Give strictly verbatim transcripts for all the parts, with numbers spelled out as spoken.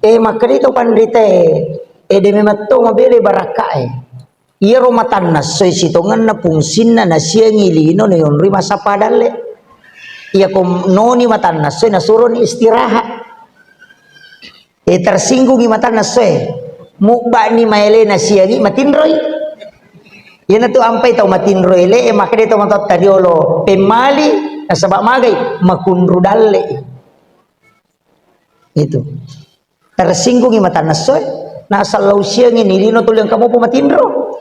Eh, makkeda to panritae, eh, de memetto mabele barakkae. Iyaro matanna essoe sitongenna fungsinna nasiangi lino nayonroi massappa dalle. Iyako noni matanna essoe nasuroni istirahat. Eh, tersinggungi matanna essoe. Mubba'ni maele nasiangi matinroi. Iyanatu ampai tau matinro ele, eh, makkeda to matotta riolo, pemmali, nasaba magai, makunru dalle. Itu. Tersinggungi matanna essoe, nasallau siangi ni lino tuli engka mopo matinro.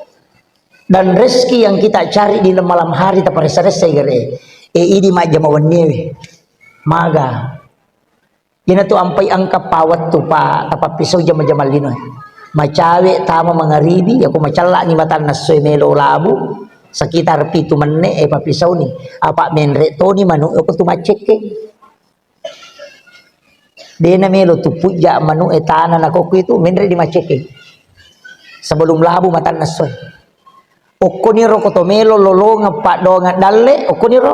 Dan rezeki yang kita cari di malam hari taparessa-ressai gare. Eh, idi majjama wenniewe. Maga. Iyanatu ampai engka pawettu pa tapappisau jama-jama linoe. Macawe tama mangaribi, yako macallangi matanna essoe melo labu, sekitar pitu menne, eh, pappisauni. Apa menre toni manu, yako tu maccekke. Dena melo tu pujja manu e tana na kokku itu, menre di maccekke. Sebelum labu matanna essoe. Okkoniro ko to melo lolongeng paddoangeng dalle, okkoniro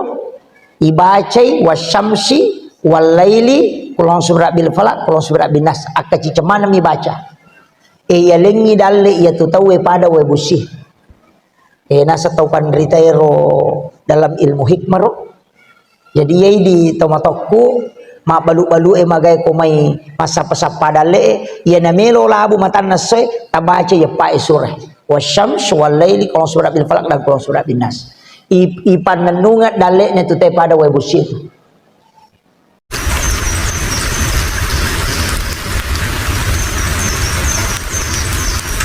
ibacai wasyamsi wallaili, qul a'udzu birabbil falaq, qul a'udzu birabbin nas, akkacica maneng mi baca. E, yalengngi dalle iyatu tauwe pada wae busi. E, naseng tau panritaero dalam ilmu hikmah ro. Jadi, iyai di tomatokku, mabbalu-balu e magai ko mai massappa-sappa dalle e, iyana melo labu matanna essoe, tabaca iyeppa e sura. Wasyams, wallaili, qul a'udzu birabbil falaq, dan qul a'udzu birabbin nas. I, ipannennungeng dalle ne tu te pada wae busi tu.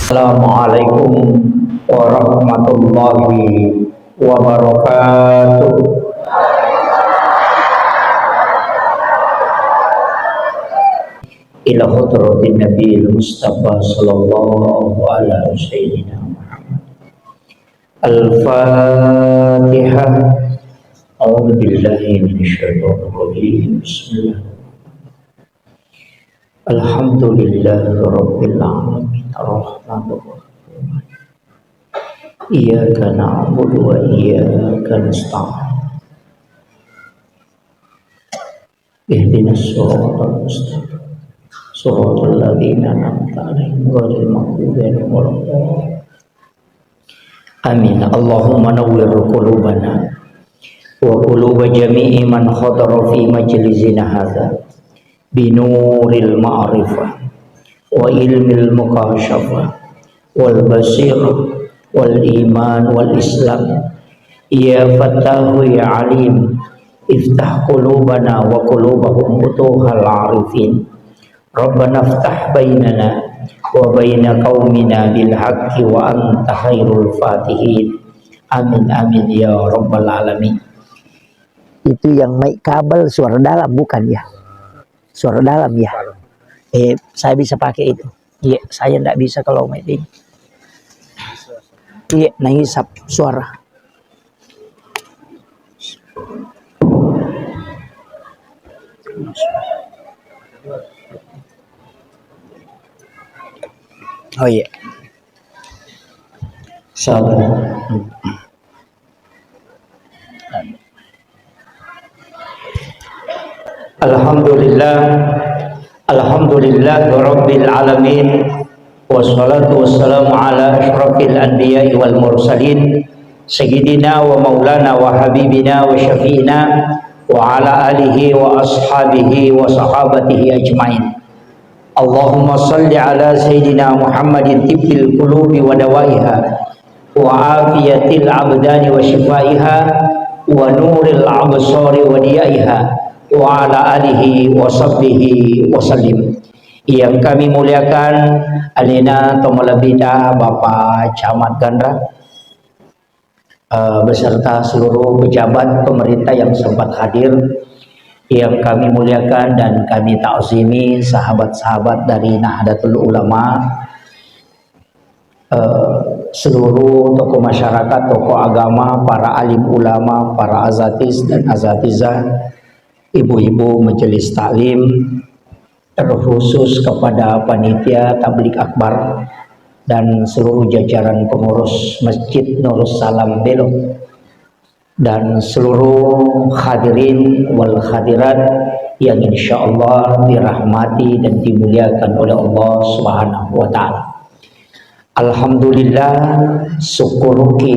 Assalamualaikum warahmatullahi wabarakatuh. Ila hadratin Nabil Mustafa sallallahu ala sayyidina Muhammad. Al-Fatihah. A'udzu billahi minasyaitonir rajim. Bismillah. Alhamdulillahi rabbil alamin. Arrahmanir rahim. Iyyaka na'budu wa iyyaka nasta'in. Ihdinas siratal mustaqim. Siratal ladzina an'amta 'alaihim ghairil maghdubi 'alaihim waladdallin. Amin. Allahumma nawwir qulubana wa quluba jami'i man hadara fi majlisina hadza binuril ma'rifah wa ilmil mukasyafah wal basirah wal iman wal islam. Ya Fattahu ya Alim, iftah qulubana wa qulubahum futuhal arifin. Rabbana iftah bainana wa baina qaumina bil haqqi wa anta khairul fatihin. Amin, amin, ya rabbal alamin. Itu yang mic kabel suara dalam, bukan ya? Suara dalam ya? Eh, saya bisa pakai itu. Iya, saya ndak bisa kalau mic ini. Iya, naisap suara. Oh iya. Sabar. Alhamdulillah. Alhamdulillah rabbil alamin. Wassalatu wassalamu ala asyrafil anbiya'i wal mursalin, sayyidina wa maulana wa habibina wa syafi'ina wa ala alihi wa ashabihi wa sahabatihi ajmain. Allahumma salli ala sayyidina Muhammadin tibbil qulubi wa dawaiha wa afiyatil abdani wa shifaiha wa nuril absari wa diyaiha wa ala alihi wa sahbihi wa sallim. Yang kami muliakan, alena to malebbita Bapak Camat Ganra, eh, beserta seluruh pejabat pemerintah yang sempat hadir, yang kami muliakan dan kami ta'zimi sahabat-sahabat dari Nahdlatul Ulama, eh, seluruh tokoh masyarakat, tokoh agama, para alim ulama, para azatis dan azatizah, ibu-ibu majelis taklim, terkhusus kepada panitia tablik akbar dan seluruh jajaran pengurus Masjid Nurus Salam Belo dan seluruh hadirin wal hadirat yang insya Allah dirahmati dan dimuliakan oleh Allah Subhanahu wa Ta'ala. Alhamdulillah, sukkuruki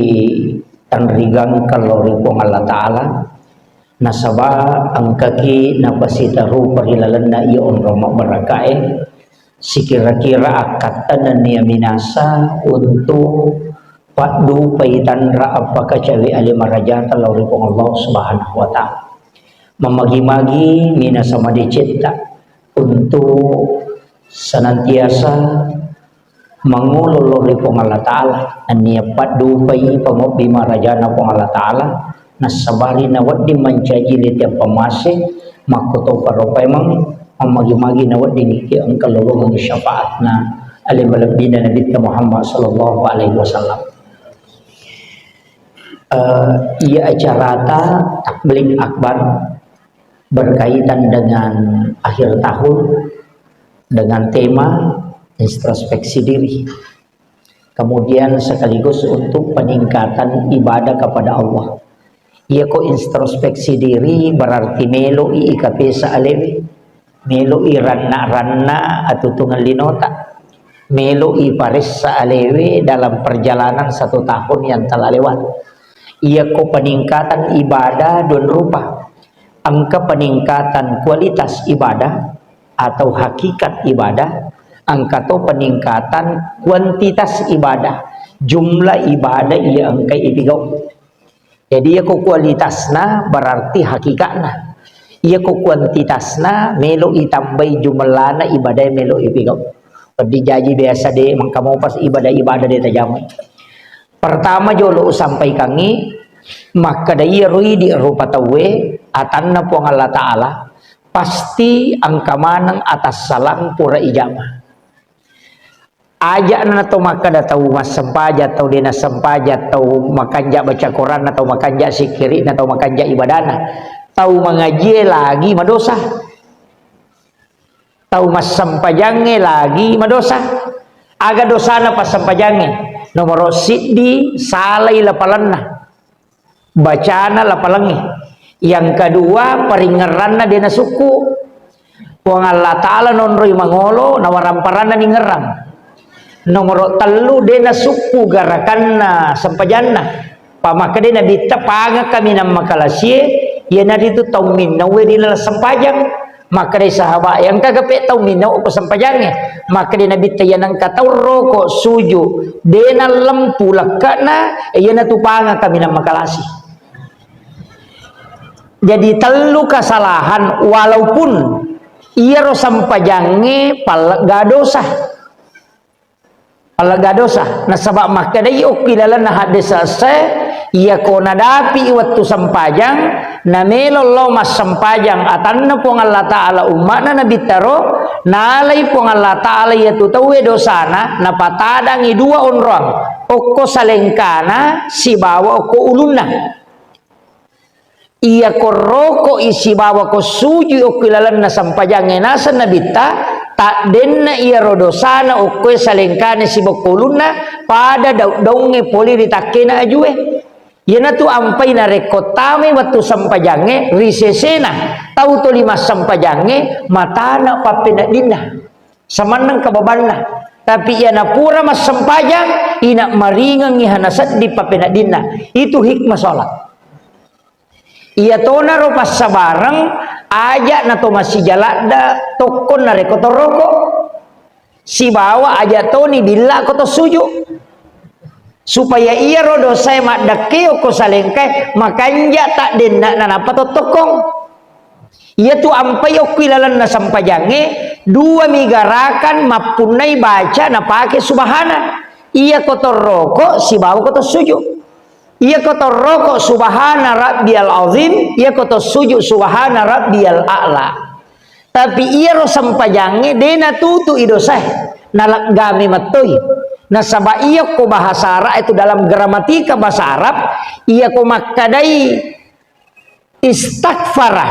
tanrigangka lao ri Puang Allah Ta'ala, nasaba engkaki napasitaru ri lalenna iya onrong mabbarakkae, sikira-kira akkatta nennia minasa untuk paddupai tanra appakacawe ale marajata lao ri Puang Allah Subhanahu wa Ta'ala. Mamagi-magi minasa madecetta untuk senantiasa mangolo lao ri Puang Allah Ta'ala, nennia paddupai pangobbi marajana Puang Allah Ta'ala, nassabari nawedding mancaji lete pammase, makkotoparo paimeng, mammagi-magi nawedding engka lolongengngi syafaatna ale malebbina Nabitta Muhammad sallallahu alaihi wasallam. Eh, iya acarata tabligh akbar berkaitan dengan akhir tahun, dengan tema introspeksi diri. Kemudian sekaligus untuk peningkatan ibadah kepada Allah. Iyako introspeksi diri berarti melo'i ikapesa alewe, melo'i ranna-ranna atutungeng linota, melo'i paressa alewe dalam perjalanan satu tahun yang telah lewat. Iyako peningkatan ibadah dua rupa. Engka peningkatan kualitas ibadah atau hakikat ibadah, engka to peningkatan kuantitas ibadah, jumlah ibadah iya engka ipigau. Jadi, iyako kualitasna berarti hakikatna. Iyako kuantitasna melo itambai jumlahna ibadah melo ipigau. Wedding jaji biasa de, mengka mopas ibadah-ibadah de tajamai. Pertama jolo usampaikangi, makkeda iyaro idi rupa tauwe atanna Puang Allah Ta'ala, pasti engka maneng atassalang pura ijama. Aja'na to makkeda tau massempajang, tau de nassempajang, tau makanja baca Quranna, tau makanja sikkiri'na, tau makanja ibadana. Tau mangajie lagi madosa. Tau massempajangnge lagi madosa. Aga dosana passempajangnge? Nomoro siddi, salai lapalanna. Bacana lapalangnge. Yang kedua, paringngeranna de nasukku. Puang Allah Ta'ala nonroi mangolo, nawaramparanna ningerang. Nomoro tellu, de nasukku garakanna sempajanna. Pamakkedai Nabitta, pangakami nammakalasie, iyanaritu tau minnaue ri laleng sempajang. Makkedai sahabat, engkaga pe tau minnaue ko sempajangnge? Makkedai Nabitta, iya nengka tau roko suju, de nallempu lekke'na, iyanatu pangakami nammakalasi. Jadi tellu kesalahan, walaupun iyaro sempajangnge pallegga dosa. Pallegga dosa. Nasaba makkedai okki lalenna hadis esse, iyako nadapi wettu sempajang, namelo lao massempajang atanna Puang Allah Ta'ala, umma'na Nabitta ro, nalai Puang Allah Ta'ala iyatu tauwe dosana, napatadangi dua onroang, okko salengkana sibawa okko ulunna. Iyako rokoi sibawa ko sujui okko lalenna sempajangnge naseng Nabitta, taddenna iyaro dosana okkoe salengkana sibawa ko ulunna pada dau-, daungnge pole ri takkena ajue. Iyanatu ampai narekko tamai wettu sempajangnge ri sesena tau toli massempajangnge matana pappeneddinna. Samanneng kababanna. Tapi iyana pura massempajang, ina maringengngi hana seddi pappeneddinna. Itu hikmah sholat. Iyatonaro passabareng, aja nato massijaladda tokkong narekko toroko. Sibawa aja toni billa ko to suju. Supaya iyaro dosae maddekke okko salengkae makanja taddenna nanappa to tokkong. Iyatu ampai okko ilalenna sempajangnge, dua mi garakan mappunnai baca napake subhana. Iyako toroko sibawa ko to suju. Iyako toroko subhana rabbiyal azim, iyako to suju subhana rabbiyal a'la. Tapi iyaro sempajangnge de natutu'i dosae, naleggami mettoi. Nasaba iyako bahasa Arab itu dalam gramatika bahasa Arab, iyako makkadai istaghfara,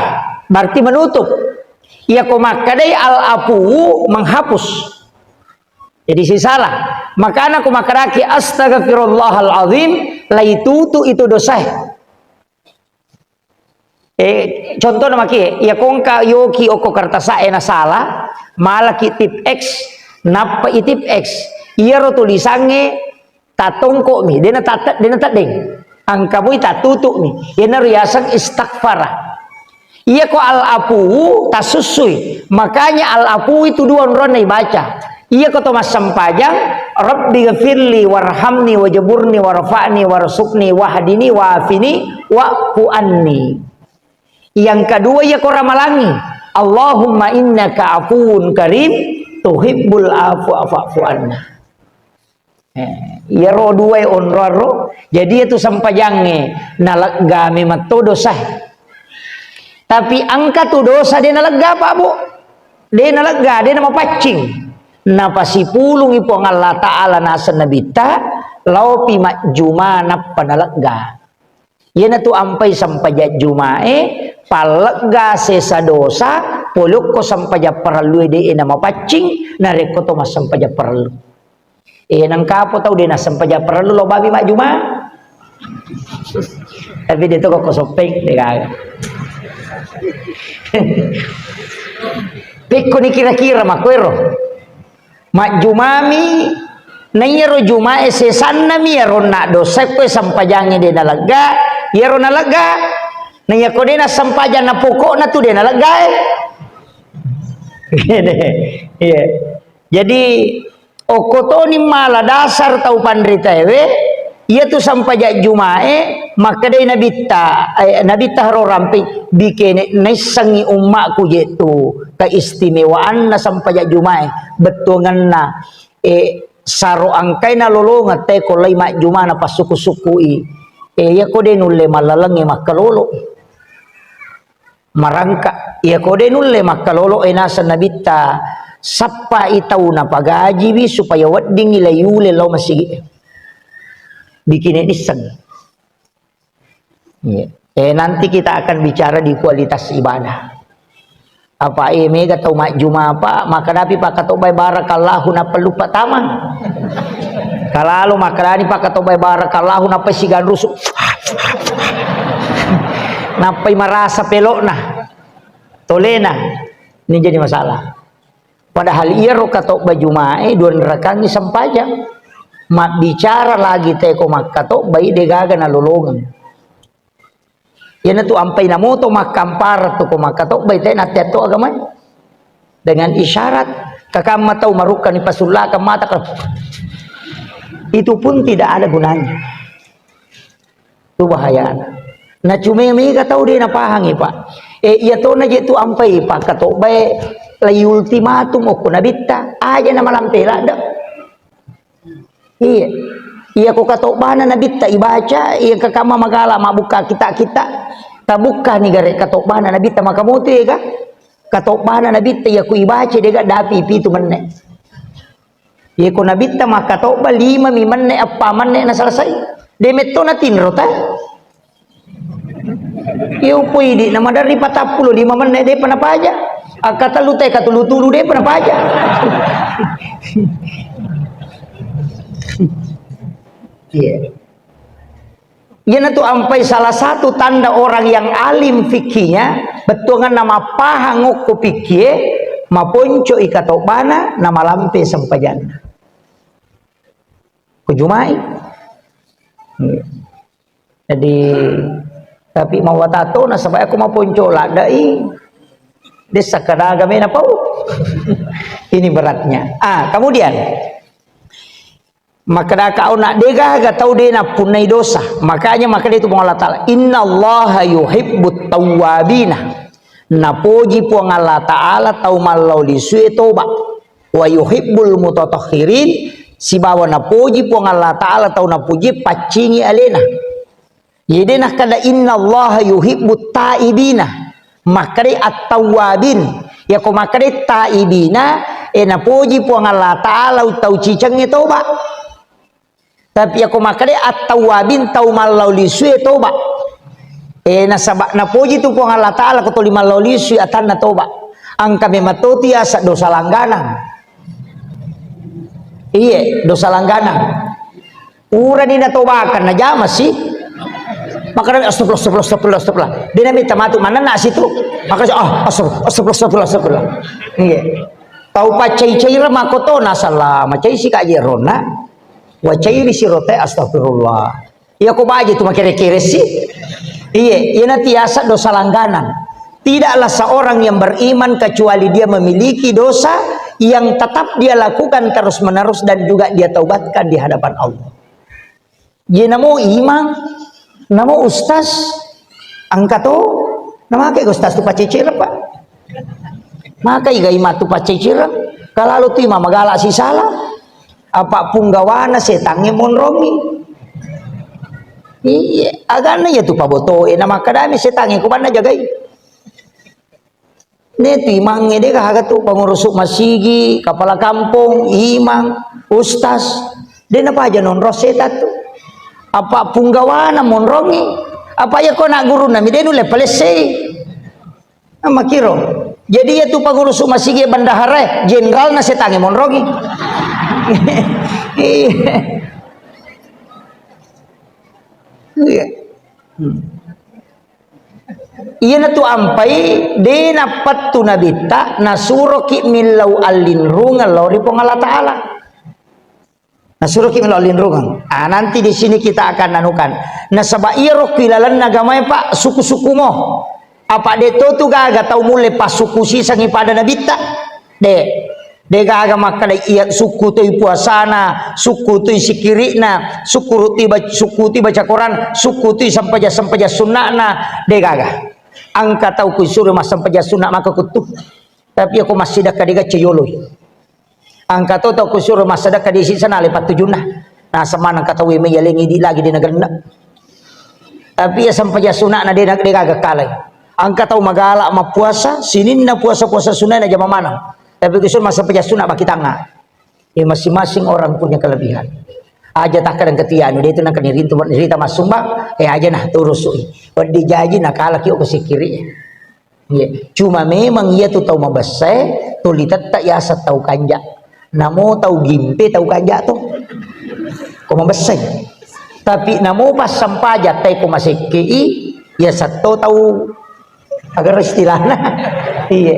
berarti menutup. Iyako makkadai al-afuwu, menghapus. Jadi sisalah. Makana ko makkadaki astaghfirullahal azim, laitutu itu dosae. Eh, contohna maki, iya kongka yoki okko kertasa'e nasala, malaki tip X, nappa i tip X, iyaro tulisangnge tatongko'mi, dena tat-, dena teddeng. Angka mui tattutu'mi. Iyanaro yaseng istaghfara. Iya ko al-afuwu tasussui. Makanya al-afuwu itu dua onronna ibaca. Iya ko to massempajang, "Rabbi ghafirli warhamni wajburni warfa'ni warzuqni wahdini wa'afini wa'fu anni." Yang kedua, iya ko ramalangi, "Allahumma innaka afuwun karim, tuhibbul afwa fa'fu anna." Eh, iyaro duae onroarro, jadi itu sempajangnge nalegga memang to dosa. Tapi angka tu dosa de nalegga, Pak, Bu. De nalegga, de namapaccing. Napasipulungi Puang Allah Ta'ala naseng Nabitta, laopi majjuma nappa nalegga. Iyanatu ampai sempajang Jumae, pallegga sesa dosa, polokko sempajang parellue de'e namapaccing, narekko to massempajang parellu. Eh, nengkapo tau de nassempajang parellu lo babi majjuma. Tapi de to ko soppeng, de gaga. Pekkoni kira-kira makkuero. Majjumami, naiyaro Jumae sesannami, iyaro naddosa koe sempajangnge de nalegga, iyaro nalegga, naiyako de nassempajang na pokokna tu de naleggae. Iya. Jadi, okko toni mala dasar tau panritaewe, iyatu sempajang Jumae, makkedai Nabitta, eh, Nabitta haro rampei, bikene naissengngi ummaku je tu keistimewaanna sempajang Jumae, bettuangenna, eh, saro angkai nalolongeng te ko lai majjuma napassuku-sukui. Eh, iyako de nulle mallalengnge makkalolo. Marangka, iyako de nulle makkalolo e naseng Nabitta, sappai tau napagajiwi supaya weddingngi laiule lao masigi. Bikine nisseng. Iya. Eh, nanti kita akan bicara di kualitas ibadah. Apa, eh, mega tau majjuma, Pak, makkadapi pakkatobbai barakallahu nappa luppa tama. Kalalo makkadani pakkatobbai barakallahu nappa siganrusu. Nappai marasa pelokna. Tolena. Ini jadi masalah. Padahal iyaro katobba Jumae dua rakangngi sempajang. Mabbicara lagi te ko makkatobbai de gaga nalolongeng. Iyanatu ampai namoto makkampara tu ko makkatobbai te natteatto agamae. Dengan isyarat, kakamma tau marukkani pasullakang mata ka-, itu pun tidak ada gunanya. Itu bahayana. Na cuma mega tau de napahangi, Pak. Eh, iya tona je tu ampai pakkatobbae lai ultimatum okko Nabitta, aja na malampe ladde. Iya. Iya ko katobbana Nabitta ibaca, iya kakamma magala mabbukka kita-kita. Tabukkani gare katobbana Nabitta makamotu ega. Katobbana Nabitta iya ku ibaca dega dapi pitu menne. Iya ko Nabitta makkatobba lima mi menne, eppa menne na selesai. De metto na tinro ta. Iya upoidi na maderri patappulo lima menne depa napaja. Akkatellu te katulu-tulu depa napaja. Iya. Iyanatu ampai salah satu tanda orang yang alim fikihnya, bettuanganna mappahang okko fikkie, maponco'i katobbana, namalampe sempajanna. Ko Jumai. Jadi, tapi mawatato nasaba ko maponco laddai, dessa kadaga mena pau. Ini beratnya. Ah, kemudian, makkadaka auna degaga tau de nappunnai dosa. Makanya makkeda itu Puang Allah Ta'ala, "Innallaha yuhibbut tawwabina." Napoji Puang Allah Ta'ala tau mallau lisue toba. "Wa yuhibbul mutatahhirin," sibawa napoji Puang Allah Ta'ala tau napoji paccingi alena. Yede nakkeda, "Innallaha yuhibbut taibina." Makkeda at-tawwabin. Yako makkeda taibina, e napoji Puang Allah Ta'ala tau cicengnge toba. Tapi yako makkeda at-tawwabin, tau mallau lisue toba. E nasaba napoji tu Puang Allah Ta'ala ko toli mallau lisui atanna toba. Angka memang toti asa dosa langganang. Iye, dosa langganang. Urani natobakang, najama si. Makkeda, "Astagfirullah, astagfirullah, astagfirullah, astagfirullah." Dena mita matu, manenna situ. Makkeda, "Ah, astagfirullah, astagfirullah, astagfirullah." Iya. Tau paccai-caireng makkoto, nasala macai sikaji ronna. Wacairi sirote, astagfirullah. Iya ko baje tu makere-kere si. Iya, iya na tiasa dosa langganan. Tidaklah seorang yang beriman kecuali dia memiliki dosa yang tetap dia lakukan terus-menerus dan juga dia taubatkan di hadapan Allah. Ye namo imang, namo ustaz, engka to, namake ustaz tu paccecere, Pak. Maka iga imang tu paccecere, kalalu tu imang magala sisala, apa punggawana setangnge monrongi. Iya, aganna iya tu pabotoe, na makkadami setangnge ko banna jagai. Ne tu imangnge de gaga tu, pengurus masigi, kepala kampung, imang, ustaz. De napaja nonrong setan tu. Apa punggawana monrongi. Apa iya ko na gurunna mi de nulle palessei. Makiro. Jadi iya tu pengurus masigi bendahara, jenderalna setangnge monrongi. Iya. Iya. Hmm. Iyanatu ampai, de nappettu Nabitta, nasuroki millau allinrungeng lao ri Puang Allah Ta'ala. Nasuroki millau allinrungeng. Ah, nanti di sini kita akan anukan. Nasaba iyaro ku ilalenna agamae, Pak, suku-suku mo. Apa de to tu gaga tau mulle passuku sisengi pada Nabitta? De. De gaga makkeda iya sukku toi puasana, sukku toi sikiri'na, sukku toi bac-, sukku toi baca Quran, sukku toi sempajang-sempajang sunna'na, de gaga. Engka tau kusuro massempajang sunna maka kuttu. Tapi ako massidekka de gacce yoloi. Engka to tau kusuro massidekka de sisana le pattujunna. Naseng maneng engka tau we mai yalengi di lagi de nagenna. Tapi iya sempajang sunna'na de na-, de gaga kalai. Engka tau magala mappuasa, sininna puasa-puasa sunna'na jama maneng. Tapi kusuro massempajang sunna baki tangnga. Ya, masing-masing orang punya kelebihan. Aja takkadang ketianu, de tu nangka nirintu, nirita massumbang, eh, aja nah turusui. Weddi jaji nakalaki ko sikiri. Iya. Cuma memang iya tu tau mabessae, tuli tetta yaseng tau kanja. Namo tau gimpe tau kanja tu. Ko mabessai. Tapi namo passempajang tai ko masekkei, yaseng to tau Agar istilahna. Iya.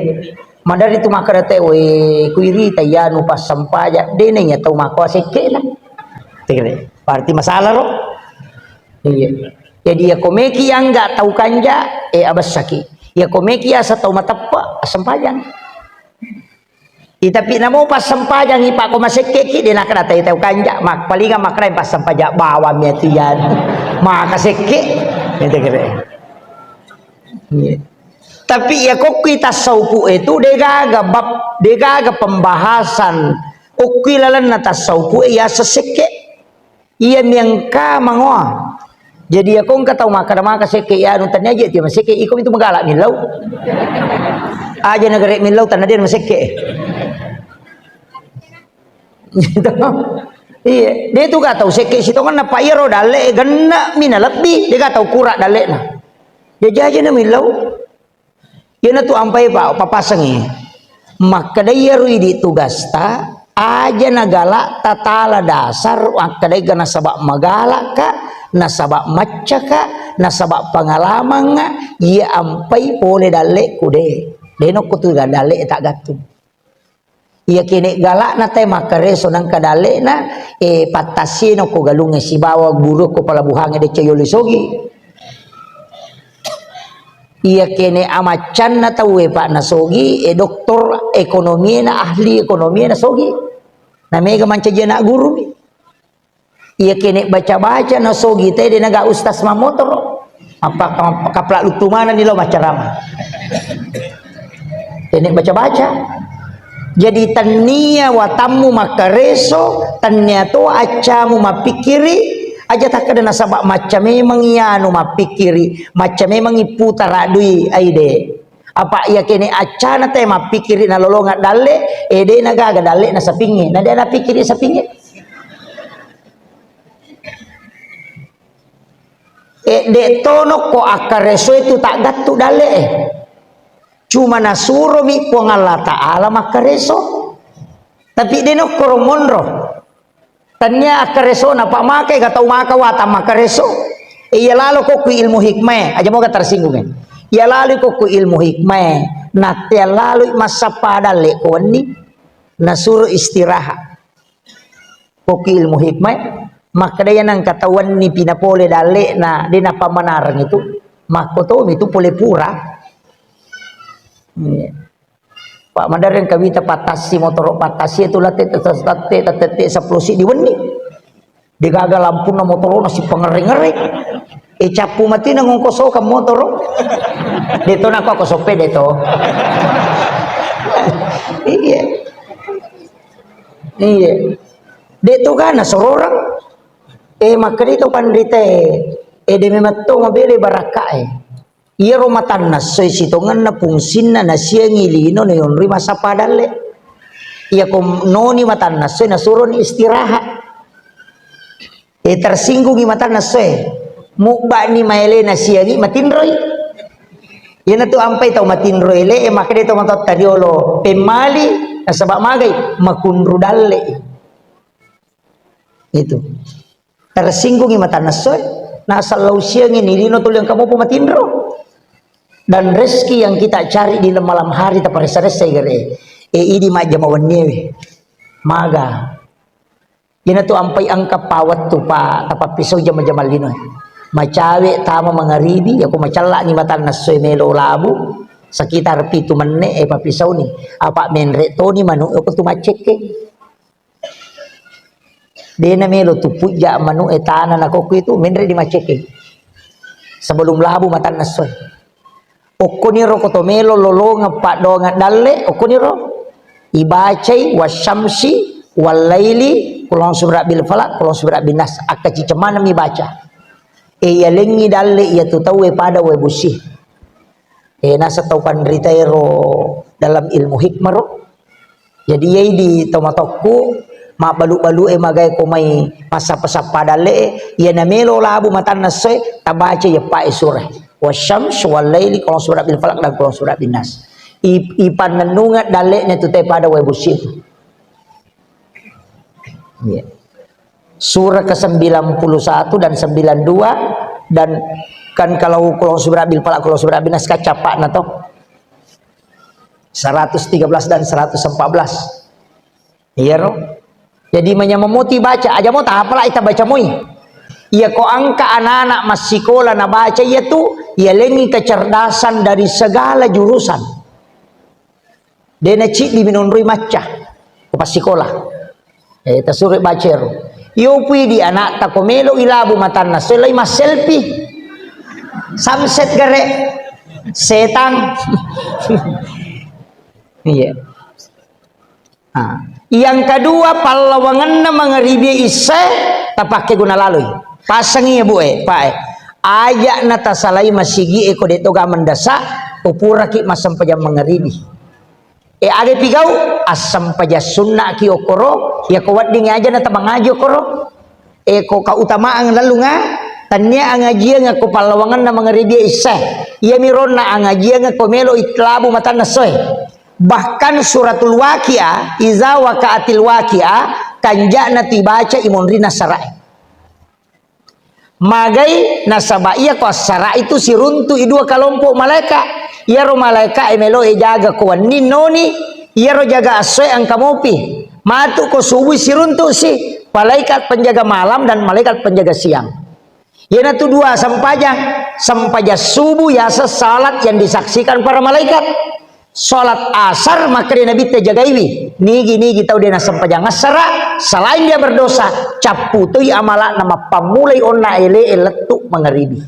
Madari tu makkeda te, "We, kuirita iyanu passempajang, de naiya tau makko asekke'na." Tegere. Berarti masalah ro? Iya. Jadi ya komeki yang enggak tau kanja, eh, abessaki. Ya komeki asa tau mateppe, assempajang. I, tapi namo passempajangi, Pak, ko masekkeki, de nakkeda tai tau kanja, mak-, palinga makkeda passempajang bawang mi atu iyanu. Maka sekke. Gitu kira. Iya. Tapi ya kokkui tasawufu itu de gaga bab, de gaga pembahasan. Okkui lalenna tasawufu ya sesekke. Iya miangka mangoa. Jadi ya kongka tau makkeda maka sekke ya anu tania je tiap sekke iko itu megala milau. Aja negara milau tanah dia masekke. Gitu. Iya, dia tu gak tau sekke sitongan apa iya ro dalle genne mina lebbi, dia gak tau kura dalle na. Dia jaja na milau. Iyanatu ampai, Pak, papasengngi. Makkeda iyaro idi tugasta, aja nagalakta tala dasar, makkedai ga nasaba magalakka, nasaba maccaka, nasaba pengalamangnga, iya ampai pole dalleku de. De nokko tu ga dalle ta gattu. Iya kene galakna te makkareso nangka dalle'na, eh, pattassieno ko galungnge sibawa guru ko pelabuhangnge decca yolo sogi. Iya kene amaccanna tauwe, Pak, nasogi, eh, doktor ekonomiena, ahli ekonomiena sogi. Na mega mancaji anak gurumi. Iya kene baca-baca nasogi te de naga ustaz mamotoro. Apa ka-, kapla lutu manenni lo maccarama. Kene baca-baca. Jadi tennia watammu makkareso, tennia to accamu mappikkiri, aja takkeda nasaba macca memang iyanu mappikkiri, macca memang ipputara dui aide. Apa iya kene accana te mappikkiri nalolonga dalle, eh, de nagaga dalle na sapingnge, na de napikkiri sapingnge. Eh, de tono ko akkareso itu tak gattu dalle, eh. Cuma nasuromi Puang Allah Ta'ala makkareso. Tapi de nokkoro monro. Tania akkareso na pak make ga tau maka wata makkareso. E, iya lalo kokku ilmu hikmah e, aja moga tersinggung e. Iya lalo kokku ilmu hikmah e, nattea lalo massappa dalle ko wenni, nasuro istirahat. Kokku ilmu hikmah e, makkeda iya nangka tau wenni pi napole dalle na de napammanareng itu, makko tomi tu pole pura. Iya. Pak, madereng kawita pattassi, motoro pattassi itu latte, latte, latte, latte sepuluh siddi wenni. Degaga lampunna motoro na sipangerre-ngerre. E, cappu mati na ngongko soka motoro. Deto nako aku sope deto. Iya. Iya. Deto kana sororang. E, makkeda to panrita e. E, de memang to mabele barakka e. Iyaro matanna essoe sitongenna fungsinna nasiangi lino naionroi massappa dalle. Iyako noni matanna essoe nasuroni istirahat. E, tersinggungi matanna essoe. Mubba'ni maele nasiangi matinroi. Iyanatu ampai tau matinro ele e, makkeda tau matotta riolo pemmali nasaba magai makunru dalle. Itu. Tersinggungi matanna essoe, nasallau siangi ni lino tuli engka mopo matinro. Dan rezeki yang kita cari di malam hari taparessa-ressa gare. E, idi majjama wenniewe. Maga. Iyanatu ampai engka pawettu pa tapappisau jama-jama lino. Macawe tama mangaribi, yako macallani matanna essoe melo labu, sekitar pitu menne e pappisauni. Apa menre toni manu e ko tu maccekke. Dena melo tu pujja manu e tana na kokku itu menre di maceke. Sebelum labu matanna essoe. Okkoniro ko to melo lolongeng paddoangeng dalle, okkoniro ibacai wasyamsi wallaili, kulong subra bil falak, kulong subra bin nas, akka cicemana mi baca. E, yalengngi dalle iya tu tauwe pada wae busi. E, nasa tau panritaero dalam ilmu hikmah ro. Jadi, iyai di tomatokku, mabbalu-balu e magai ko mai passappa-sappa dalle e, iya namelo labu matanna essoe, tabaca iya pae surah. Wasyams, wallaili, kulong surat bil falak, dan kulong surat bin nas. I, ipannennungeng dalle ne tu te pada wae busi tu. Iya. Surah ke sembilan puluh satu dan sembilan dua, dan kan kalau kulong surat bil falak, kulong surat bin nas kan cappa'na to. Seratus tiga belas dan seratus empat belas. Iya ro. Jadi manyameng moti baca, aja mo tapala ita baca moi. Iya ko angka anak-anak massikola na baca iya tu, iya lengi kecerdasan dari segala jurusan. De na ciddi minonroi macca ko passikola. Eh, tasuro bacero. Iyo pui di anakta ko melo ilabu matanna, selai masselfie. Samset gare. Setan. Iya. Ah. Yang kedua, pallawangenna mangaribi isya tapakke guna laloi. Pasangi ya bu e, pak e. Aja na tasalai masigi e ko de toga mendasa, upuraki massempajang mangaribi. E, aga pigau? Assempajang sunnaki okkoro, iya ko wedding aja na tamangaji okkoro. E, ko kautamaang lallunga, tannia angajiang ko pallawangenna mangaribi isya. Iya mironna angajiang ko melo itlabu matanna soe. Bahkan suratul Waqiah, iza waqa'atil waqiah, kanja'na tibaca imonrina sarae. Magai nasaba iya ko assara itu siruntu i dua kalompok malaika. Iyaro malaika e melo e jaga ko wenni noni, iyaro jaga assoe engka mopi. Matu ko subuh siruntu si malaikat penjaga malam dan malaikat penjaga siang. Iyanatu dua sempajang, sempajang subuh yaseng salat yang disaksikan para malaikat. Salat asar, makkeda Nabitta jagaiwi, nigi-nigi tau de nassempajang assara, selain dia berdosa, cappu toi amala'na mappammulai onna ele e lettu mangaribi.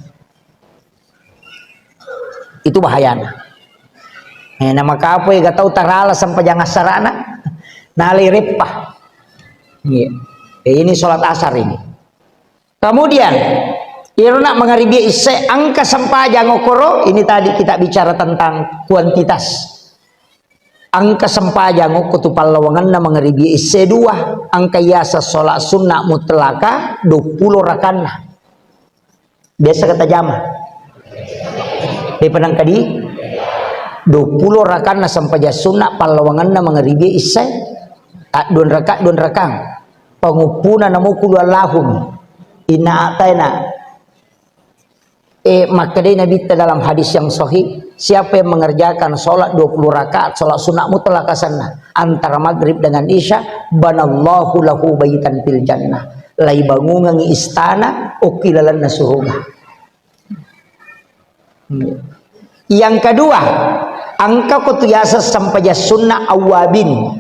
Itu bahayana. Eh, na makapoi ga tau tarala sempajang assarana, nalai reppa. Iya. Eh, ini salat asar ini. Kemudian, irona mangaribi isya engka sempajang okkoro, ini tadi kita bicara tentang kuantitas. Engka sempajang okko tu pallawangenna mangaribi isya dua, engka yaseng salat sunna mutlaka dua puluh rakanna. Biasa kata jama. Depa nangka di dua puluh rakanna sempajang sunna pallawangenna mangaribi isya. Addua raka, dua rakang. Panguppuna namo kulu Allahum. Inna a'taina. Eh, makkedai Nabitta dalam hadis yang sahih, siapa yang mengerjakan sholat dua puluh rakaat, sholat sunnah mutlak asanna, antara maghrib dengan isya, banallahu lahu baitan fil jannah. Laibangungengngi istana, okki lalenna suruga. Yang kedua, engka ko tu yaseng sempajang sunnah awwabin.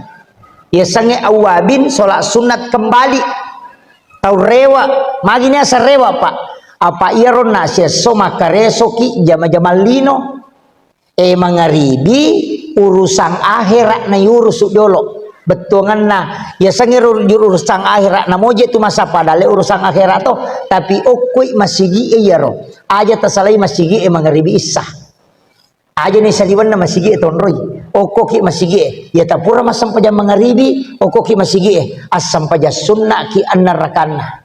Yasengnge awwabin, sholat sunat kembali. Tau rewa, magi niaseng rewa, Pak? Apa iyaro nasiesso makkaresoki jama-jamang lino. Eh, mangaribi, urusan akhirat na iurusu jolo. Bettuanganna, yasengnge ru-, urusan akhirat na moje tu masa padale urusan akhirat to, tapi okkoi masigi e iyaro. Aja tasalai masigi e mangaribi issa. Aja ni saliwenna masigi e tonroi. Okkoki masigi e. Ya tapura massempajang mangaribi, okkoki masigi e. Assempajang sunna ki anna rakanna.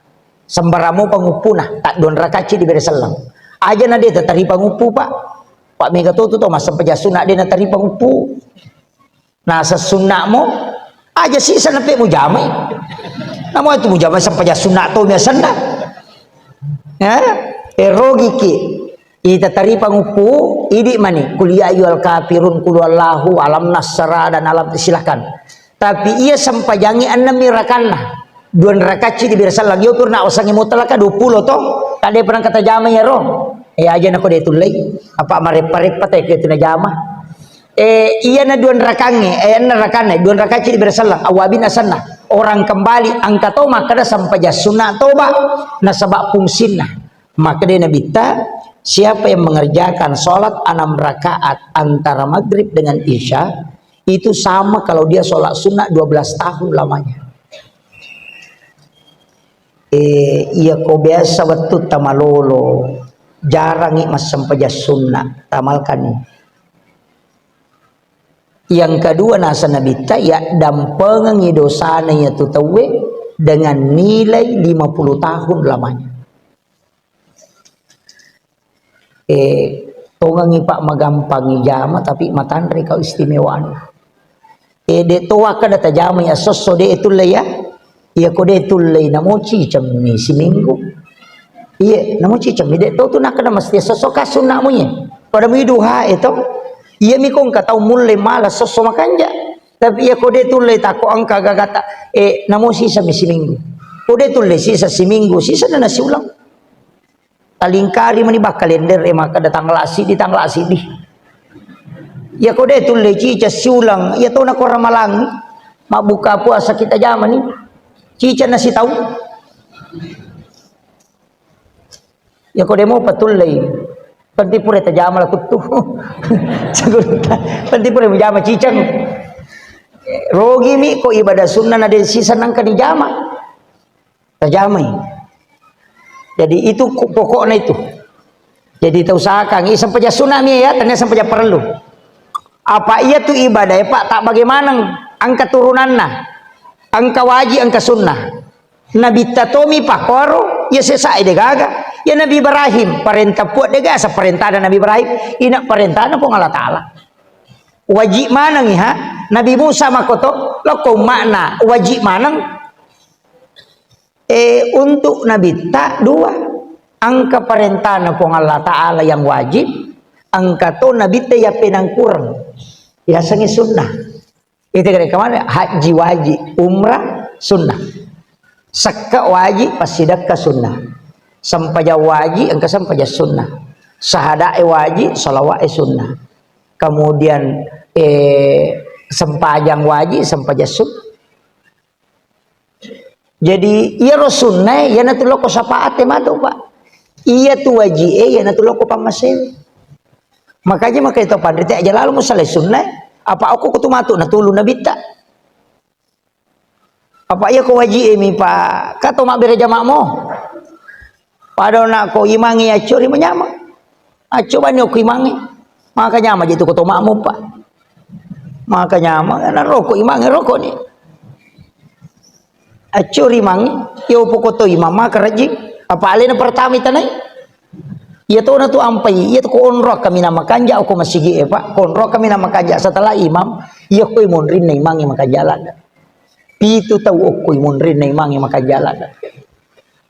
Sembaramo panguppuna, tak dua rakaat ci dibere selleng. Aja na de tatari panguppu, Pak. Pak mega to tu to massempajang sunna de natari panguppu. Naseng sunna'mu, aja sisa neppe mujamai. Namo itu mujamai sempajang sunna to biasanna. Ya, erogi ki. Ita tari panguppu, idi mani. Kul ya ayyuhal kafirun, kul huwallahu, alam nasra dan alam, silahkan. Tapi iya sempajangi enam rakanna. Dua rakaat ci dibere selleng. Yo purna osangi mutlaka dua puluh to. Tadi pernah kata jama ya ro. Eh, aja nako de tullei. Apa mareppa-reppa te ke tu na jama. Eh, iya na dua rakangnge, eh, enna rakanna, dua rakaat ci dibere selleng, awabin asanna. Orang kembali, engka to makkeda sempajang sunna toba, nasaba fungsinna. Makkeda Nabitta, siapa yang mengerjakan sholat enam rakaat antara maghrib dengan isya, itu sama kalau dia sholat sunnah dua belas tahun lamanya. Eh, iya ko biasa wettu tamalolo, jarangi massempajang sunna, tamalkani. Yang kedua, nasa Nabitta, ya dampengengi dosana iya tu tauwe dengan nilai lima puluh tahun lamanya. Eh, tongengi Pak magampangi jama, tapi matanre kau istimewana. Eh, de to wakkeda tajama ya sosso de tulle ya. Iya ko de tulle namo cicemmi siminggu. Iya, namo cicemmi de to tu nakkeda mesti sosso kasunna mu ye. Pada mu duha e to. Iya mi ko engka tau mulle mala sosso makanja. Tapi iya ko de tulle tako engka gagata, eh, namo sisa mi siminggu. Ko de tulle sisa siminggu, sisa na nasi ulang. Talingkari mani bakkalender e makkeda tanggal siddi, tanggal siddi. Iya ko de tulle cica siulang, iya tona ko ramalang mabbuka puasa kita jamani. Cica nasi tau. Iya ko de mo patullei. Penting pura tajama la kuttu. Penting pura mujama cicang. Rogi mi ko ibadah sunnah na de sisa nangka dijama. Tajamai. Jadi itu ku-, pokoknya itu. Jadi tausahakan, ini sempajang sunah mi ya, tania sempajang perlu. Apa iya tu ibadah ya, Pak, tak bagaimana? Engka turunanna. Engka wajib, engka sunnah. Nabi tatomi pakoro, ya sesa ide gaga. Ya Nabi Ibrahim, parenta puat dega, asa parenta Nabi Ibrahim. Ina parenta Puang Allah Ta'ala. Wajib maneng ha? Nabi Musa makoto, lokko makna wajib maneng. Eh, untuk Nabitta dua. Engka parentana Puang Allah Ta'ala yang wajib, engka to Nabitta yang penangkurang. Yasengi sunnah. Itu kira kemana? Haji wajib, umrah sunnah. Sekka wajib, passidakka sunnah. Sempajang wajib, engka sempajang sunnah. Sahadae wajib, salawat sunnah. Kemudian, eh, sempajang wajib, sempajang sunnah. Jadi, iyaro sunnae, iyanatu lokko syafaate matu, Pak. Iya tu wajie, iyanatu lokko pammasei. Makanya, makanya to panrite aja lalu musalai sunnae, apa aku kutu matu natulu Nabitta. Apa iya ko wajie mi, Pak? Kato mabbere jama'mo. Pada nako imangi accuri manyama. Accu bani okko imangi. Maka nyama je tu koto makmum, Pak. Maka nyama, na rokok imangi rokok ni. Accuri mangi, yo pokoto imam maka rajing. Apa alena pertama itanai? Iya tona tu ampai, iya tu ko onro kami nama kanja okko masigi e, Pak. Ko onro kami nama kanja setelah imam, iya ko imonrinna imangi makanja lada. Pitu tau okko imonrinna imangi makanja lada.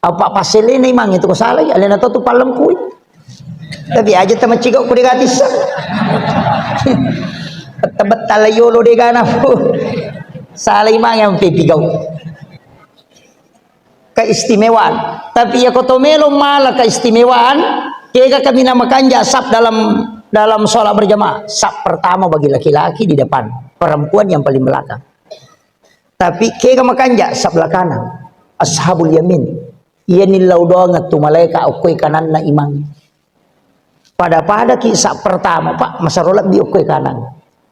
Apa paselena imangi tu ko salai, alena to tu pallempui. Tapi aja temacigau ku dega tissa. Tebetta la yolo dega nafu. Salai mange ampe pigau. Keistimewaan. Tapi iya ko to melo mala keistimewaan, kega kami nama kanja saf dalam, dalam sholat berjamaah. Saf pertama bagi laki-laki di depan, perempuan yang paling belakang. Tapi kega makanja saf belakangan. Ashabul yamin. Iya nillau doang tu malaika okkoi kananna imang. Pada-pada ki saf pertama, Pak, masaro lebbi okkoi kanan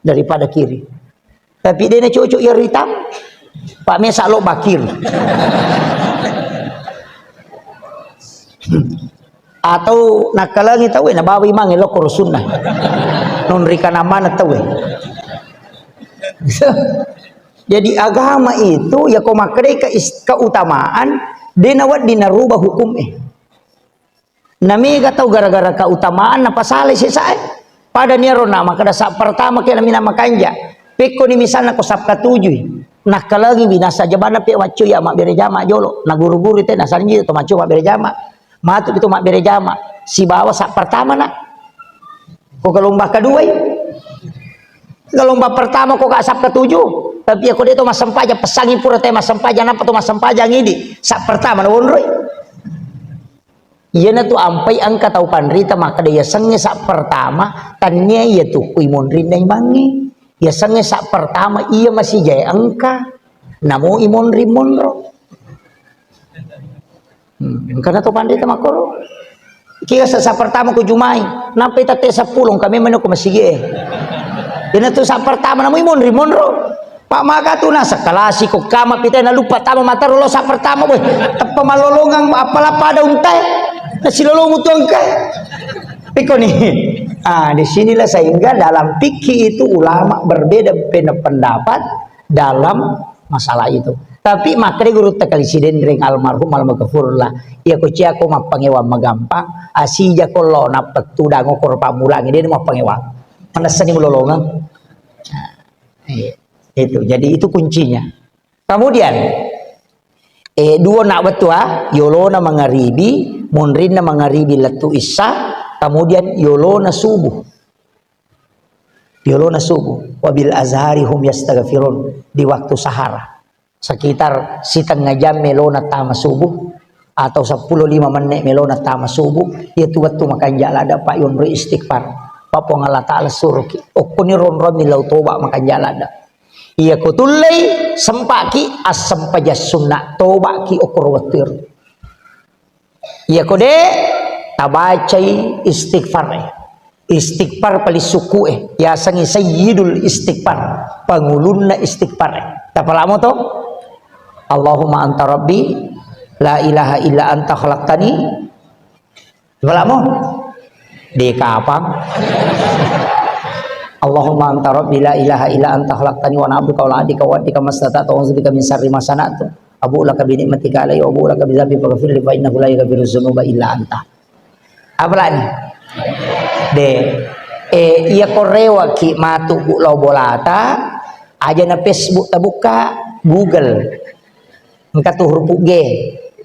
daripada kiri. Tapi dena cocok ya ritam, Pak, mesa lo bakir. Atau nakalangi tau na bawa imang lo koro sunnah. Non rikana mana tau. Jadi agama itu ya ko makkedai ke is-, keutamaan, dena wedding narubah hukum eh. Na mega tau gara-gara keutamaan napasalai sesae. Pada niaro na makkeda saf pertama ke namina makanja. Pekkoni misalna ko saf katujui. Nakkalangi binasa jabana pe waccu ya mabbere jama jolo. Na guru-guru te nasanji to maccu mabbere jama. Matu itu mabbere jama. Sibawa saf pertama na. Ko gelombang kedua i. Gelombang pertama ko ka saf ketujuh. Tapi ya ko de to massempajang, pesangi pura te massempajang, napa to massempajang idi. Saf pertama na wonroi. Iyanatu ampai engka tau panrita makkeda yasengnge saf pertama, tannia iya tukku imonrinna imangnge. Yasengnge saf pertama iya masijae engka, namo imonri monro. Hmm, engkana tau panrita makkoro. Kira saf pertama ku jumai, nampai tette seppulo, engka memang ko masigi e. Iyanatu saf pertama, namo imonri monro. Pak maka tu na sekalasi ko kama pitai na lupa tama mataro lo saf pertama boy. Teppa malolongang apala pada untai. Na silolongu tu engka. Piko ni. Ah, di sinilah sehingga dalam fikih itu ulama berbeda pena-, pendapat dalam masalah itu. Tapi makanya guru tekali sidendreng almarhum almaghfurlah. Iya ko cia ko mappangewang magampang, asija ko lo na pettu dango ko pamulangi dia mappangewang. Manessani mulolongang. Nah, iya. Itu. Jadi itu kuncinya. Kemudian, eh, dua nak wettu, ah, yolona mangaribi, monrinna mangaribi lettu issa, kemudian yolona subuh. Yolona subuh. Wabil azhari hum yastaghfirun. Di waktu sahara. Sekitar setengah jam melona tama subuh, atau seppulo lima menit melona tama subuh, iya tu wettu makanja ladda, Pak, yonroi istighfar. Pak, Puang Allah Ta'ala suruki. Okkoni ronrong milau toba makanja ladda. Iya ko tullei, sempaki, assempajang sunna, tobaki okkoro wettu ero. Iya ko de, tabacai istighfar e. Istighfar paling suku e. Yasengi sayyidul istighfar. Pangulunna istighfar e. Tapalamo to? Allahumma anta rabbi, la ilaha illa anta khalaqtani, Wala mo? De kapang. Allahumma anta rabbi la ilaha illa anta khalaqtani wa ana abduka wa ana ala ahdika wa wa'dika mastata'tu a'udzu bika min syarri ma sana'tu. Abu'u laka bi ni'matika alayya wa abu'u laka bi dzambi faghfirli fa innahu la yaghfiru dzunuba illa anta. Apalagi? De. Eh, iya ko rewaki matu bu lao bolata, aja na Facebook tabukka, Google. Engka tu huruf G.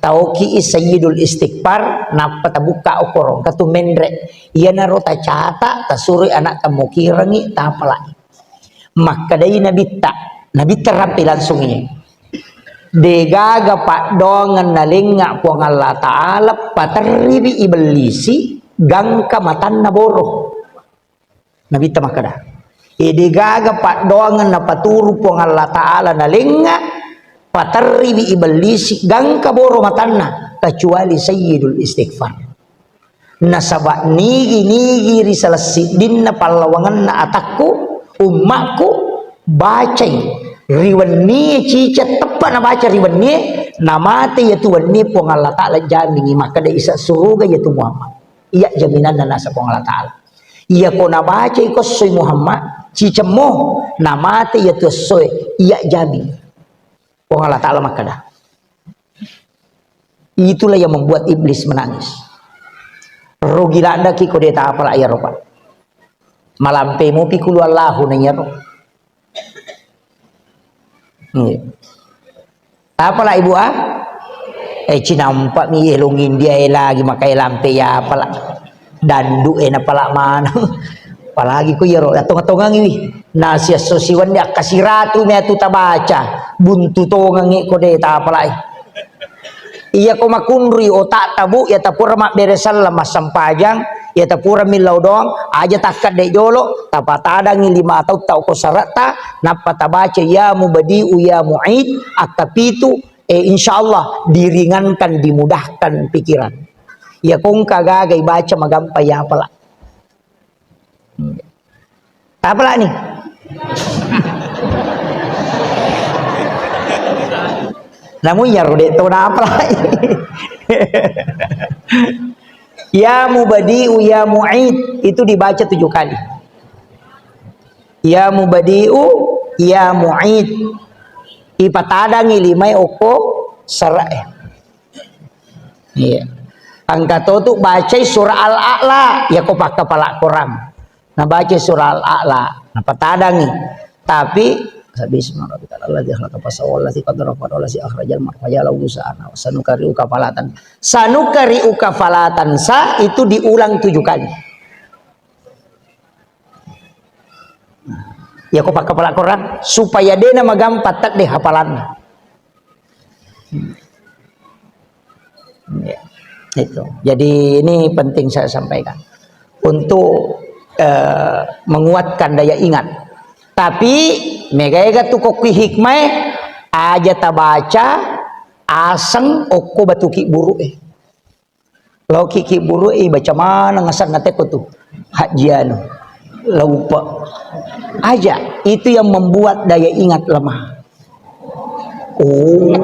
Taoki sayyidul istighfar, nappa tabukka okoro. Engka tu menre. Iyanaro tacata, tasuroi anak tamokirangi, tapalai. Makkedai nabitta. Nabitta rampe langsung ini. Degaga paddoangeng nalengnga Puang Allah Ta'ala, paterriwi ibellisi, gangka matanna boro. Nabitta makkeda, "Ede gaga paddoangeng napaturu Puang Allah Ta'ala nalengnga, paterriwi ibellisi gangka boro matanna, kecuali sayyidul istighfar." Nasaba nigi-nigi ri salessiddinna pallawangenna atakku, ummakku, bacai ri wennie ciceng teppa nabaca ri wennie, namate iyatu wennie Puang Allah Ta'ala jamingi makkeda isa suruga iyatu Muhammad. Iya jaminanna nasa Puang Allah Ta'ala. Iya ko nabacai ko essoi Muhammad, cicemmo, namate iya tu essoe, iya jamin. Puang Allah Ta'ala makkeda. Itulah yang membuat iblis menangis. Rugi ladda ki ko de tapala iya ropa. Malampe mupi kulu Allahu na iya ro. Iya. Apala ibu ah? Eh, cinampa mi elong India e lagi makai lampe ya apala. Dandu e napala maneng. Apalagi ko iyaro, atong-atongangi wi. Nasiasso siwenni akkasiratu mi atu tabaca. Buntu tongengi ko de tapalai. Iya ko makunrui otak tabu, ya tapura mabbere sallang massempajang, ya tapura millau doang, aja takka de jolo, tapatadangi lima atau tau ko sarata, nappa tabaca ya mubadiu ya muid, akkapitu, eh, insya Allah diringankan, dimudahkan pikiran. Ya kongka gaga ibaca magampa ya pala. Tapalani. Namun ya rode to napalai. Ya mubadiu ya muid itu dibaca tujuh kali. Ya mubadiu ya muid. Ipatadangi limai okko sarae. Iya. Engka to tu bacai surah Al-A'la, ya ko pakkapala Quran. Nah, baca surah Al-A'la, nah patadangi. Tapi bismillahirrahmanirrahim. Alladzi khalaqa fasawwa, alladzi qaddara fahada, alladzi akhrajal mar'a faja'alahu ghusa'an. Sanuqri'uka fala tan-, sanuqri'uka fala tansa itu diulang tujuh kali. Ya ko pakkapala Quran supaya dena magampa tedde hafalanna. Ya, itu. Jadi ini penting saya sampaikan untuk eh, menguatkan daya ingat. Tapi mega-ega tu kokki hikmah aja tabaca aseng okko batuki buru eh. Laoki ki buru, eh, baca maneng asanna teko tu. Hajji anu, laupa. Aja, itu yang membuat daya ingat lemah. Oh.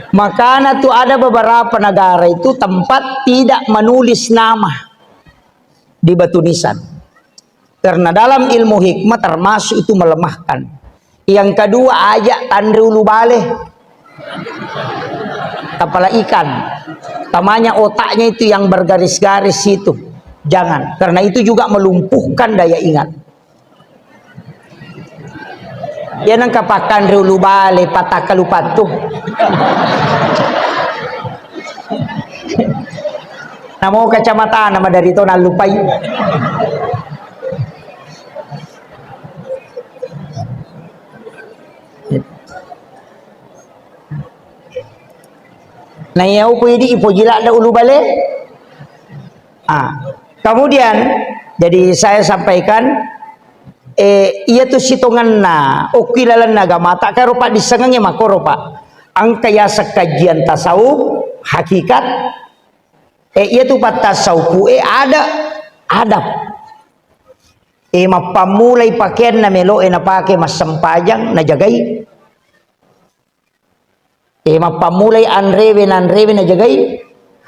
Makanya tuh ada beberapa negara itu tempat tidak menulis nama di batu nisan. Karena dalam ilmu hikmah termasuk itu melemahkan. Yang kedua, aja tanre ulu bale. Kepala ikan. Tamanya otaknya itu yang bergaris-garis itu. Jangan. Karena itu juga melumpuhkan daya ingat. Ya nang kapakan ulu bale pataka lupattu. Namo kacamata nama dari to nallupai. Nah, iya uku idi ipoji ladda ulu bale. Ah, kemudian jadi saya sampaikan eh, iya tu sitongenna okki lalenna agama tak karo pak disengengi makoro pak. Angka yaseng kajian tasawuf hakikat Eh, iya tu pattasaupu, eh, ada adab. Eh, mappammulai pakeanna melo e napake massempajang najagai. Eh, mappammulai anrewe nanrewe najagai.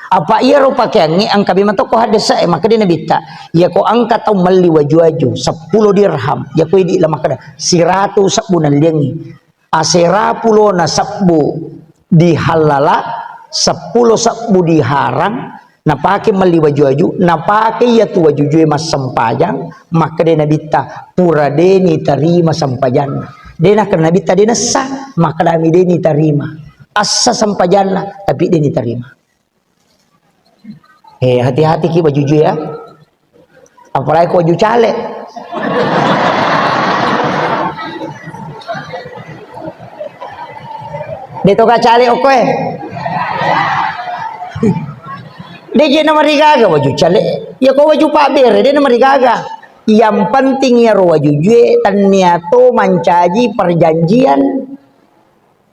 Apa iyaro pakeangnge engka memang tokko haddesa e, makkeda nabitta, iya ko engka tau melli waju-waju seppulo dirham, iya ko idi la makkeda siratu sebbu nalliangi. Asera pulona sebbu dihallala, seppulo sebbu diharang, napake melli waju-waju, napake iyatu wajujue massempajang, makkeda nabitta, pura deni tarima sempajanna. Dena kena nabitta dena sa, makkedami deni tarima. Assa sempajanna, tapi deni tarima. Eh, hati-hati ki baju ju ya. Apalagi ko baju caleg. De to ka caleg okko e. De je na marigaga baju caleg. Ya ko baju pabere de na marigaga. Yang penting ya ro baju jue tania to mancaji perjanjian.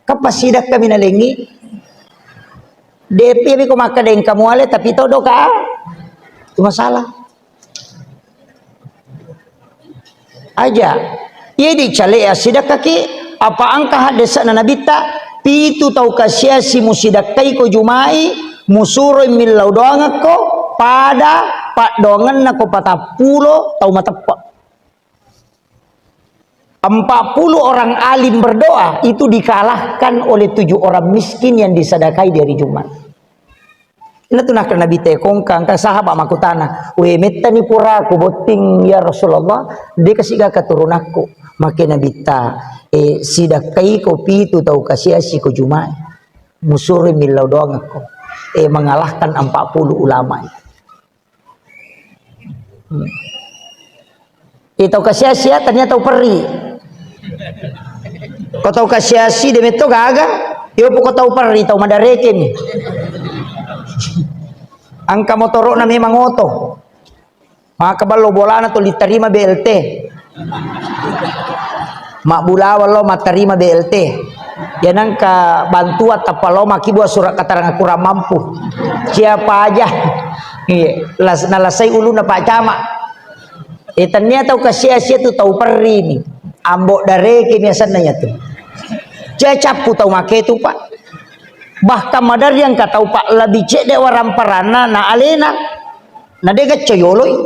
Kappa sidakka mi nalengngi? Depi mi ko makkeda engka muale tapi todo ka. Itu masalah. Aja. Iya di cale ya sidakkaki apa angka haddesana nabitta pitu tau kasiasi musidakkai ko jumai musuro millau doangakko pada paddoangenna ko patappulo tau mateppa. Empat puluh orang alim berdoa itu dikalahkan oleh tujuh orang miskin yang disadakai di hari Jumat. Ina tu nakkeda Nabitta, kongka engka sahabat makkutana, "We, mettani puraku botting ya Rasulullah, de kasi ga keturunakku." Makke Nabitta, "Eh, sidakkaiko pitu tau kasiasi ko Juma'i. Musuroi millau doangekko. Eh, mengalahkan empat puluh ulama." Hmm. Eh, tau kasiasi ya, tania tau perri. Ko tau kasiasi de metto gaga, yo ko tau perri, tau madarekeng. Engka motorokna memang oto. Maka ballo bolana tu litarima B L T. Mabbulawang lo mattarima B L T. Ya nangka bantuan tappa lo makkibua surat keterangan kurang mampu. Siapa aja. Iya, las-, nalasai uluna Pak Camat. Eh, tania tau kasiasi tu tau perri ni. Ambo dareke ni asenna ya tu. Cia cappu tau make tu, Pak. Bahkan maderri engka tau, Pak, lebih cedde waramparanna na alena. Na dega coyoloi.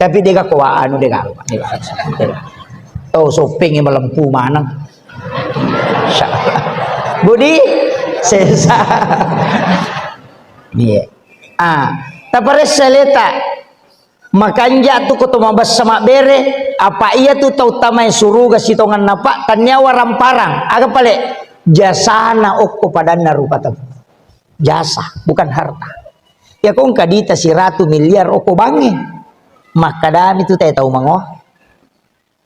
Tapi dega ko anu dega, dega. Oh, sopeng malempu maneng. Budi sesa. Iya. Ah, taparessa leta. Makanja tu ko to mabessa mabbere, apa iya tu tau tamai suruga sitonganna, Pak, tania waramparang. Aga pale? Jasana okko padanna rupa tau. Jasa, bukan harta. Iya ko engka dita siratu miliar okko bangnge. Makkadami tu tae tau mangoa.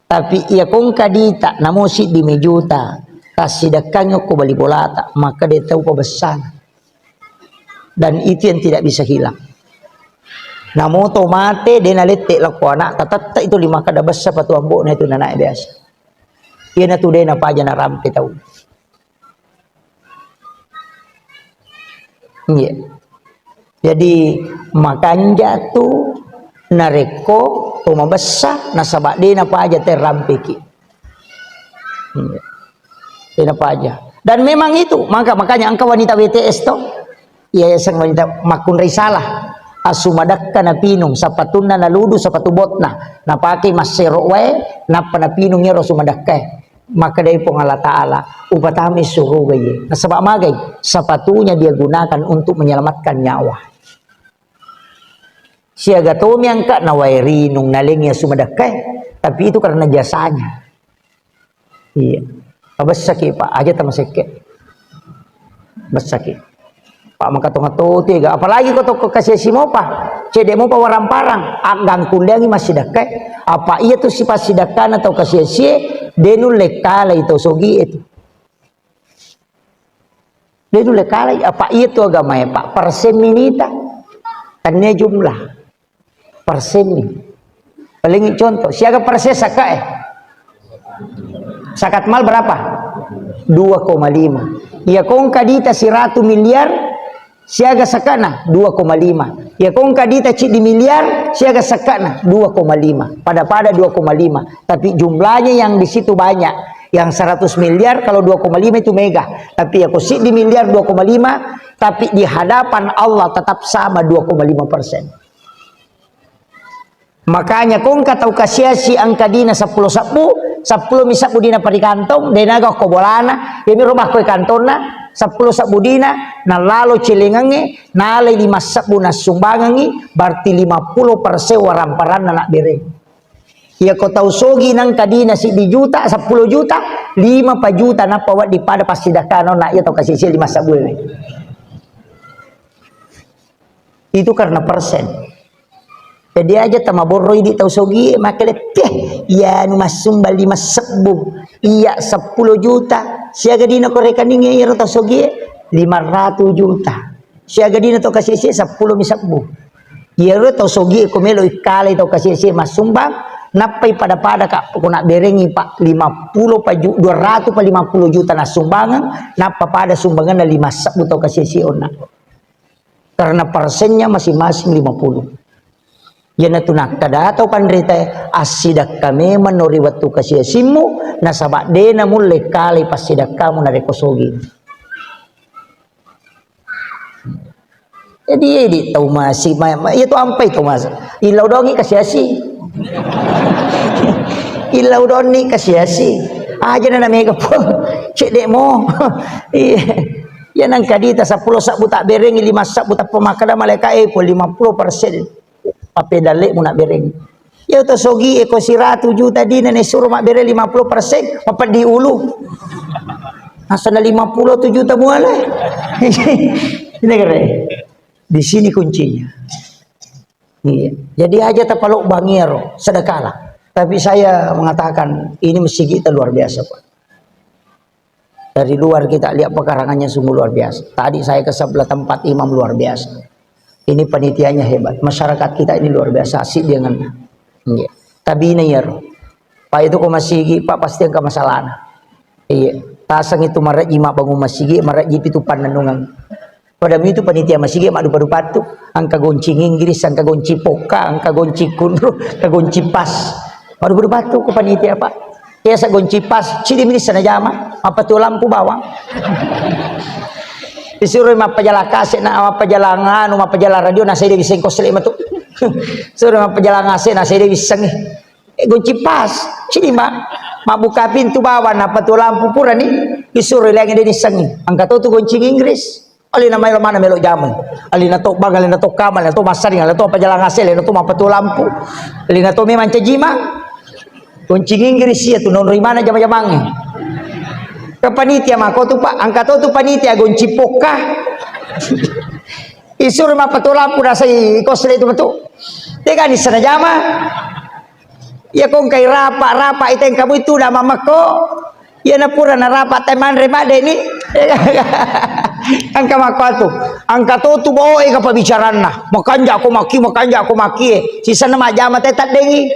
Tapi iya ko engka dita namo siddi mi juta, tassidekkangngi okko bali bolata, makkeda tau pabessana. Dan itu yang tidak bisa hilang. Namo to mate, de nalette lakko anakta, tette itu lima kada bessa patu ambokna itu nanae biasa. Iya natu de napaja narampe tau. Iya. Jadi, makanja tu narekko to mabessa nasaba de napaja terampeki. Iya. De napaja. Dan memang itu, maka, makanya engka wanita W T S to, yayasan wanita makkunrai salah. Asu madakka napinung, sapatunna naludu, sapatu botna. Napake massero wae, nappa napinung iyaro asu madakkae. Makkedai Puang Allah Ta'ala, "Upatamai suruga iye." Nasaba magai? Sapatunya dia gunakan untuk menyelamatkan nyawa. Siaga tomi angka nawae rinung, nalengi asu madakkae, tapi itu karena jasanya. Iya. Pabessaki, Pak, aja tamasekke. Bessaki. Pak, maka tonga toti ga. Apalagi ko tokko kasiasi mopa. Cedde mopa waramparang. Aggang kundeangi massidakkae. Apa iya tu sipasidakkana tau kasiasie, de nulle kalai tau sogie tu. De nulle kalai. Apa iya tu agamae, Pak? Persen minita. Tania jumlah. Persenni. Paling contoh, siaga persen sakae? Sakat mal berapa? Dua koma lima. Iya ko engka dita siratu miliar, siaga sakana? Dua koma lima. Iya ko engka dita ciddi miliar, siaga sakana? Dua koma lima. Pada-pada dua koma lima. Tapi jumlahnya yang di situ banyak. Yang seratus miliar kalau dua koma lima itu mega. Tapi ya ko siddi miliar dua koma lima, tapi di hadapan Allah tetap sama dua koma lima persen. Makanya ko engka tau kasiasi engka dina seppulo sebbu, seppulo mi sebbu dina parikantong, de naga ko bolana, iyami ro makko kantonna, seppulo sebbu dina, nalalo cilingengnge, nalai lima sebbu nassumbangengngi, berarti lima puluh persen waramparanna nak bereng. Iya ko tau sogi nangka dina siddi juta, seppulo juta, lima pa juta nappa wedding pada passidakkana nak iya tau kasiasi lima sebbu ini. Itu karena persen. Jadi aja tamaborroi di tau sogi, makkeda, "Teh, iya anu massumbang lima sebbu, iya seppulo juta. Siaga dina ko rekening iyaro tau sogi, lima ratus juta. Siaga dina tau kasiasi seppulo mi sebbu." Iyaro tau sogi ko melo ikkalai tau kasiasi massumbang, nappai pada-pada, Kak, ko nak berengi, Pak, lima puluh pa ju-, dua ratus pa lima puluh juta nassumbangeng, nappa pada sumbangenna lima sebbu tau kasiasi onna. Karena persennya masing-masing lima puluh. Iyanatu nakkeda tau panritae, assidakka memang no ri wettu kasiasimmu, nasaba de namulle kalai passidakkamu narekko sogi. Jadi, edi tau masi, ma-, ma-, iya tu ampai tau masi. Illau dongi kasiasi. Illau donni kasiasi. Aja na mega po. Cedde mo. Iya. Ya nangka dita seppulo sabbu tabberengi, lima sabbu tappa makkeda malaika, eh, pole lima puluh persen. Pappedalle mu nabbereng. Ya to sogi e ko siratu juta dina ne suro mabbere lima puluh persen, mapeddi ulu. Asana lima puluh tu juta muale. Ini kere. Di sini kuncinya. Iya. Jadi aja tapalobbangi ero, sedekahlah. Tapi saya mengatakan ini masjid kita luar biasa, Pak. Dari luar kita lihat pekarangannya sungguh luar biasa. Tadi saya ke sebelah tempat imam luar biasa. Ini panitianya hebat. Masyarakat kita ini luar biasa. Asik dengan. Iya. Tabina iyaro. Pak itu ko masigi, Pak pasti engka masalahna. Iya. Taseng itu maraji mabbangun masigi, maraji pitu pannennungan. Pada mitu panitia masigi maddupa-dupattu, engka goncing Inggris, engka goncing pokka, engka goncing kunru, engka goncing pas. Maddupa-dupattu ko panitia, Pak. Biasa goncing pas, cidi minissa najama, mappatuo lampu bawang. Disuruh mappajalang kaset, na mappajalang anu, mappajalang radio, na saya dia bisa kosle matu. Suruh mappajalang kaset, na saya dia bisa. Eh, goncing pas, cidi ma, mabbuka pintu bawang, na patuo lampu purani, disuruh lagi dia disengi. Engka to tu goncing Inggris. Alena maelo mana melo jamai. Alena to bang, alena to kamar, alena to massaring, alena to pajalang asel, alena to mapatuo lampu. Alena to memang cajima. Goncing Inggris iya tu nonroi mana jama-jamangnge. Ke panitia mako tu, Pak, engka to tu panitia goncing pokka. Isuro mapatuo lampu nasai kosle tu metu. Tega ni sana jama. Iya ko engkai rapa, rapa iteng kamu itu nama mako. Iya na pura na rapa te manre madde ni. Engka mako tu. Engka to tu bawa ega pabicaranna. Makanja ko maki, makanja ko maki. Sisana majama te taddengi.